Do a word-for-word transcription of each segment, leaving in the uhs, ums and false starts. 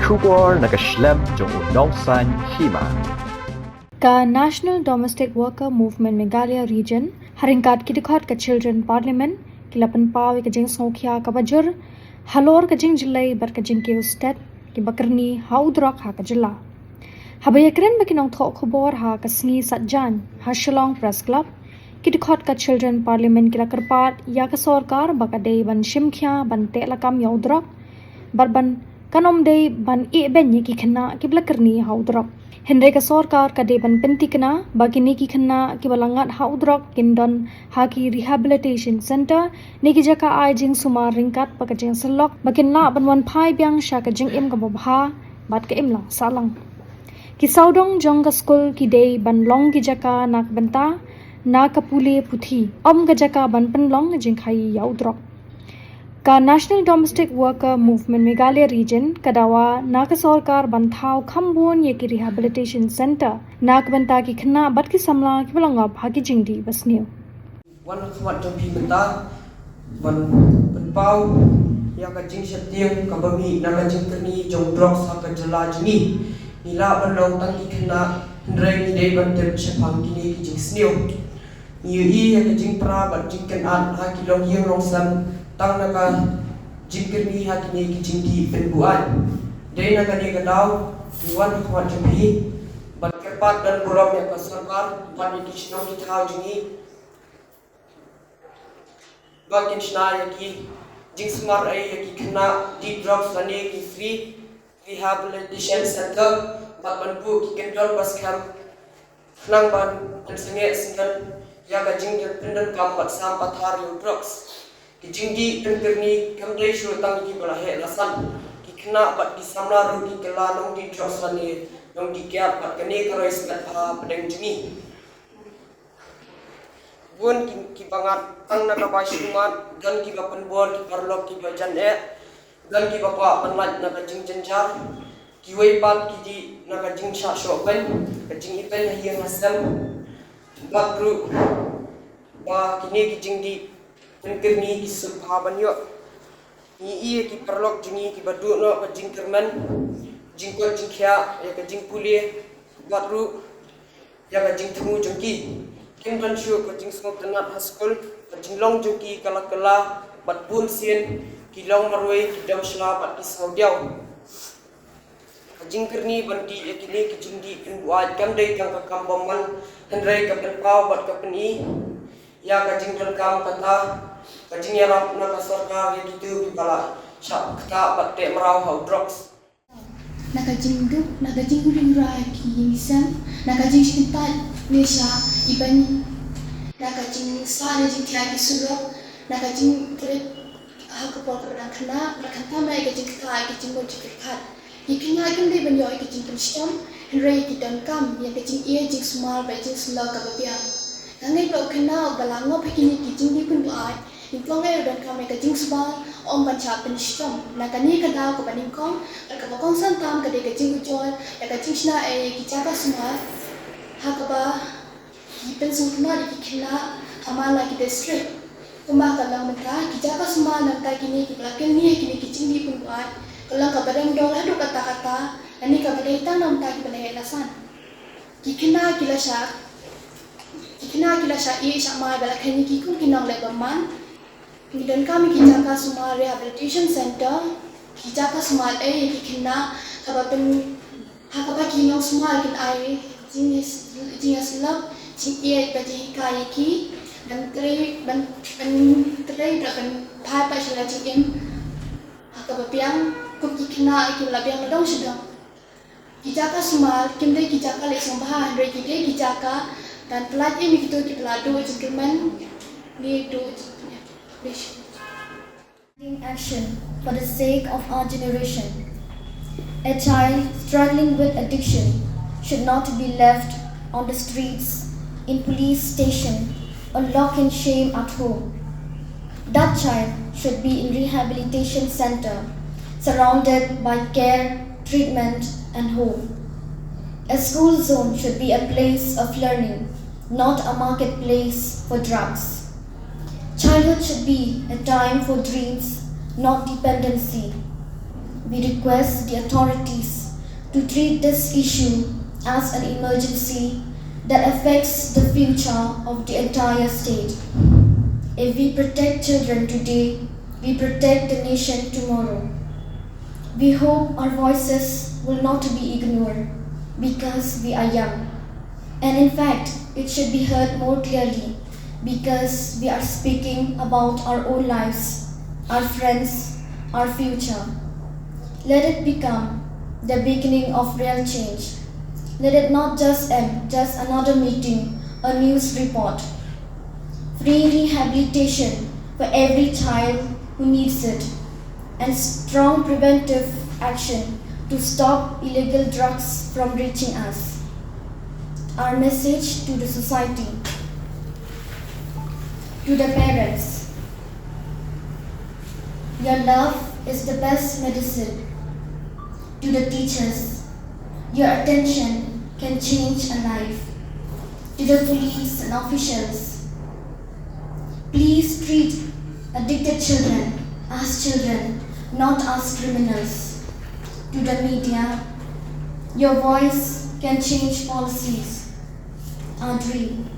Khubor na ka shlem jong u nongsan hima. Ka National Domestic Worker Movement Meghalaya Region, ha ryngkat ki dkhot ka Children Parliament, ki la pynpaw ïa ka jingsngewkhia kaba jur halor ka jingjlei bad ka jingkiew stet kiba kyrni ha u drok ha ka jylla. Haba ïakren bad ki nongthoh khubor ha ka sngi Saitjaiñ ha Shillong Press Club, ki dkhot ka Children Parliament ki la kyrpad ïa ka sorkar ba ka dei ban shim khia ban teh lakam ïa u drok bad ban kan ym dei ban ïehbeiñ ïa ki khynnah kiba la kyrni ha u drok. Hynrei ka sorkar ka dei ban pynthikna ba kine ki khynnah kiba la ngat ha u drok kin don ha ki rehabilitation center ne ki jaka ai jingsumar ryngkat bad ka jingsyllok ba kin lah ban wan phai biang sha ka jingim kaba bha bad ka imlang sahlang. Ki sawdong jong ka skul ki dei ban long ki jaka na ka bynta na ka pule puthi, ym ka jaka ban pynlong jingkhaii ïa u drok. Ka National Domestic Worker Movement Meghalaya Region ka dawa na ka sorkar ban thaw kham bun ïa ki rehabilitation center na ka bynta ki khynnah bad ki samla kiba la ngop ha ki jingdih basniew. Wan ha khmat jong phi mynta ban pynpaw ïa ka jingsheptieng kaba mih na ka jingkyrni jong drugs ha ka jylla jong ngi. Ngi lah ban long tang ki khynnah, hynrei ngi dei ban tip shaphang kine ki jingsniew. Ngi ïohi ïa ka jingpra bad jingkynad ha ki longïing longsem tang na ka jingkyrni ha kine ki jingdih pynbuaid. Dei na kane ka daw ngi wan ha khmat jong phi ban kyrpad ban burom ïa ka sorkar bad ïa ki shnong ki thaw jong ngi ba kin shna ïa ki jingsumar ei ïa ki khynnah dih drugs lane ki free rehabilitation center bad ban buh ki kyndon ba skhem khnang ban pynsangeh syndon ïa ka jingpyndonkam bad sam pathar ïa u drugs. Ki jingdih pynkyrni kam dei shuh tang ïa kiba la heh la san, ki khynnah bad ki samla ruh ki kylla nongdih drugs lane nongdih kiad bad kane ka roi smet bha hapdeng jong ngi. Bun ki, kiba ngat tang na ka bai shu mat, don kiba pynbor ki paralok kiba jan eh, don kiba kwah ban lait na ka jingjynjar, kiwei pat ki dih na ka jingshah shoh beiñ, ka jingipeiñ ha ïing ha sem. Bad ruh ba kine ki jingdih pynkyrni ki suk bha ban ïoh. Ngi ïohi ïa ki paralok jong ngi kiba duh noh ka jingkyrmen, jingkoit jingkhiah ïa ka jingpule bad ruh ïa ka jingthmu jong ki. Kim don shuh ka jingsngewtynnat ha skul, ka jinglong jong ki ka la kylla bad bun sien ki long marwei, ki dom shla bad ki saw diaw. Ka jingkyrni ban dih ïa kine ki jingdih pynbuaid kam dei tang ka kam bymman, hynrei ka pynpaw bad ka pyni ïa ka jingdonkam kata ka jingïarap na ka sorkar ïa kito kiba la shah ktah bad teh mraw ha u drugs. Na ka jingduk, na ka jingring rai ki ïing ki sem, na ka jingsngewtynnat ne sha i bani, na ka jingsah ne jingthiah ki surok, na ka jingtrei ha ka por kaba dang khynnah, bad khamtam ïa ka jingktah, ïa ka jingmut jingpyrkhat. Ki khynnah kim dei ban ïoh ïa ka jingpynshitom, hynrei ki donkam ïa ka jingïeit jingsumar bad ïa ka jingsyllok kaba biang. Nga ngeit ba u khynnah uba la ngop ha kine ki jingdih pynbuaid, nyngkong eh u donkam ïa ka jingsumar, ym ban shah pynshitom. Na kane ka daw kaba nyngkong bad kaba kongsan tam ka dei ka jingujor ïa ka jingshna ei ïa ki jaka sumar ha kaba ki pynsngewtynnat ïa ki khynnah ha man la ki district. Kumba ka long mynta, ki jaka sumar na bynta kine kiba la kyrni ha kine ki jingdih pynbuaid ka long kaba rem dor haduh katta katta, lane kaba dei tang na bynta kiba la heh la san. Ki khynnah ki la shah, ki khynnah ki la shah ïeh shah mai bad la khein ïa ki kum ki nongleh bymman. Ngi donkam ïa ki jaka sumar rehabilitation center, ki jaka sumar ei ïa ki khynnah kaba pyn, ha kaba ki nongsumar kin ai jingïas, jingïasyllok, jingïeit bad jinghikai ïa ki, ban trei, ban, ban trei bad ban phai pat sha la jingim ha kaba biang kum ki khynnah kiba la biang nadong shadong. Ki jaka sumar kim dei ki jaka leh sngewbha, hynrei ki dei ki jaka ban pyllait im ïa kito kiba la duh jingkyrmen ne duh jingkyrmen. Taking action for the sake of our generation. A child struggling with addiction should not be left on the streets, in police station, or locked in shame at home. That child should be in rehabilitation center, surrounded by care, treatment, and hope. A school zone should be a place of learning, not a marketplace for drugs. Childhood should be a time for dreams, not dependency. We request the authorities to treat this issue as an emergency that affects the future of the entire state. If we protect children today, we protect the nation tomorrow. We hope our voices will not be ignored because we are young. And in fact, it should be heard more clearly because we are speaking about our own lives, our friends, our future. Let it become the beginning of real change. Let it not just end, just another meeting, a news report. Free rehabilitation for every child who needs it, and strong preventive action to stop illegal drugs from reaching us. Our message to the society, to the parents: your love is the best medicine. To the teachers, your attention can change a life. To the police and officials, please treat addicted children as children, not as criminals. To the media, your voice can change policies. Our dream.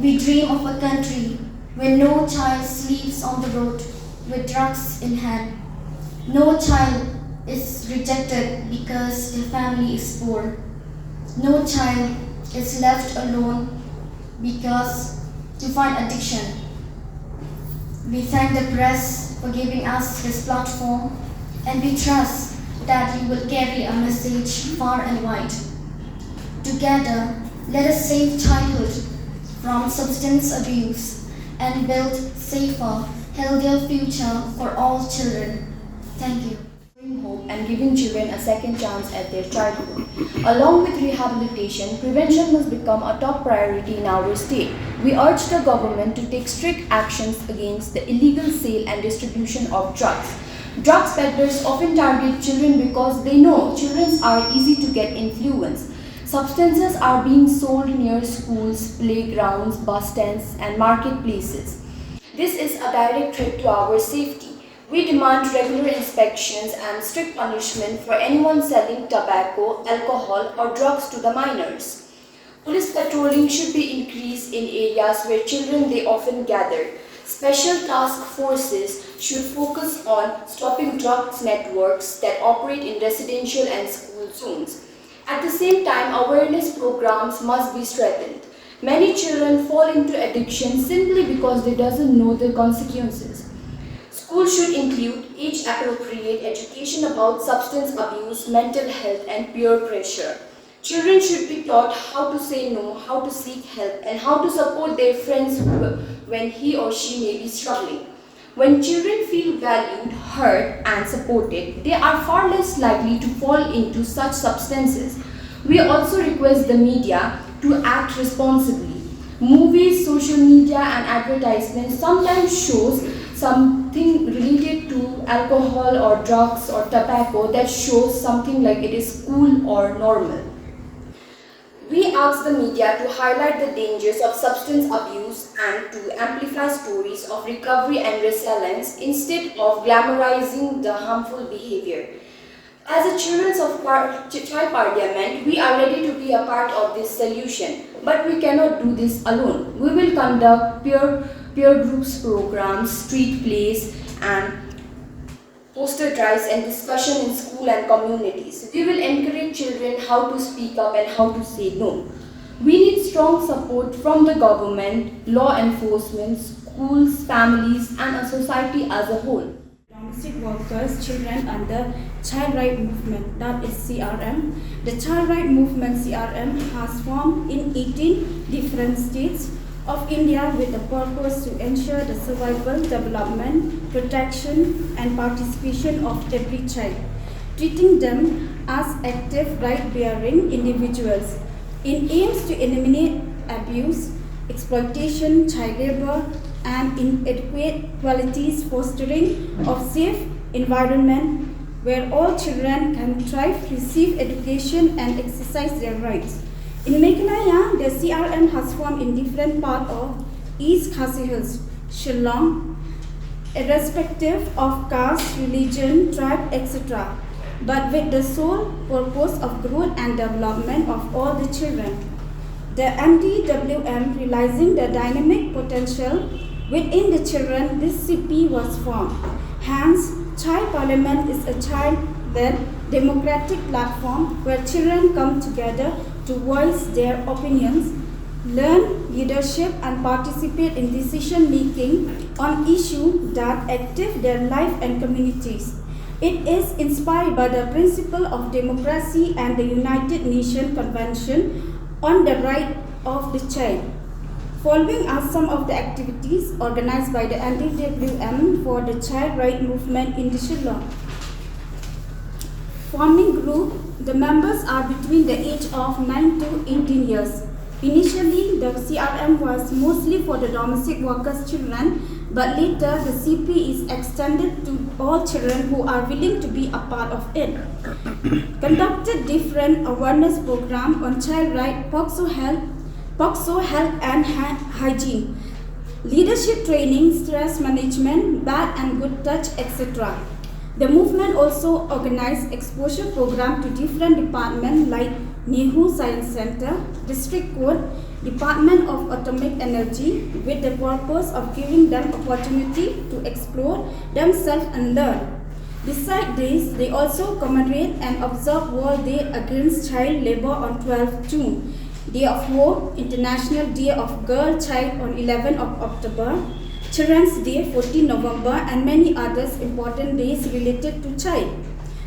We dream of a country where no child sleeps on the road with drugs in hand. No child is rejected because their family is poor. No child is left alone because to fight addiction. We thank the press for giving us this platform, and we trust that you will carry our message far and wide. Together, let us save childhood from substance abuse and build safer, healthier future for all children. Thank you. Hope and giving children a second chance at their childhood. Along with rehabilitation, prevention must become a top priority in our state. We urge the government to take strict actions against the illegal sale and distribution of drugs. Drugs peddlers often target children because they know children are easy to get influenced. Substances are being sold near schools, playgrounds, bus stands, and marketplaces. This is a direct threat to our safety. We demand regular inspections and strict punishment for anyone selling tobacco, alcohol, or drugs to the minors. Police patrolling should be increased in areas where children they often gather. Special task forces should focus on stopping drugs networks that operate in residential and school zones. At the same time, awareness programs must be strengthened. Many children fall into addiction simply because they doesn't know the consequences. Schools should include age-appropriate education about substance abuse, mental health, and peer pressure. Children should be taught how to say no, how to seek help, and how to support their friends who, when he or she may be struggling. When children feel valued, heard, and supported, they are far less likely to fall into such substances. We also request the media to act responsibly. Movies, social media, and advertisements sometimes shows something related to alcohol or drugs or tobacco that shows something like it is cool or normal. We ask the media to highlight the dangers of substance abuse and to amplify stories of recovery and resilience instead of glamorizing the harmful behavior. As a Children's of Par- Ch- Child Parliament, we are ready to be a part of this solution, but we cannot do this alone. We will conduct peer peer groups programs, street plays, and poster drives and discussion in school and communities. We will encourage children how to speak up and how to say no. We need strong support from the government, law enforcement, schools, families, and a society as a whole. Domestic workers, children, and the child right movement, that is C R M. The child right movement, C R M, has formed in eighteen different states of India with the purpose to ensure the survival, development, protection, and participation of every child, treating them as active, right-bearing individuals. It aims to eliminate abuse, exploitation, child labor, and inequalities, fostering of safe environment where all children can thrive, receive education, and exercise their rights. In Meghalaya, the C R M has formed in different parts of East Khasi Hills, Shillong, irrespective of caste, religion, tribe, et cetera. but with the sole purpose of growth and development of all the children. The M D W M, realizing the dynamic potential within the children, this C P was formed. Hence, Child Parliament is a child-led democratic platform where children come together to voice their opinions, learn leadership, and participate in decision making on issues that active their life and communities. It is inspired by the principle of democracy and the United Nations Convention on the Right of the Child. Following are some of the activities organized by the N D W M for the child right movement in the Shillong. Forming group, the members are between the age of nine to eighteen years. Initially, the C R M was mostly for the domestic workers' children, but later the C P is extended to all children who are willing to be a part of it. Conducted different awareness program on child right, POCSO health, POCSO health and hy- hygiene, leadership training, stress management, bad and good touch, et cetera. The movement also organized exposure program to different departments like NEHU Science Center, District Court, Department of Atomic Energy, with the purpose of giving them opportunity to explore themselves and learn. Beside this, they also commemorate and observe World Day Against Child Labour on twelfth June, Day of Hope, International Day of Girl Child on eleventh of October, Children's Day, fourteenth November, and many others important days related to child.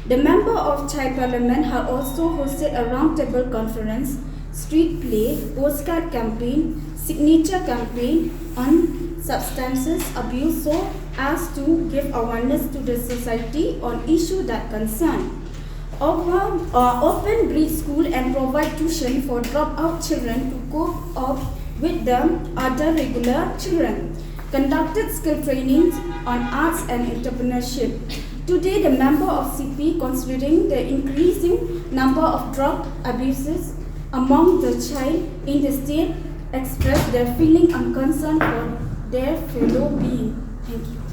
The member of Child Parliament have also hosted a roundtable conference, street play, postcard campaign, signature campaign on substances abuse, so as to give awareness to the society on issue that concern. Open, uh, open breed school and provide tuition for dropout children to cope up with the other regular children. Conducted skill trainings on arts and entrepreneurship. Today, the member of C P, considering the increasing number of drug abuses among the child in the state, express their feeling and concern for their fellow being. Thank you.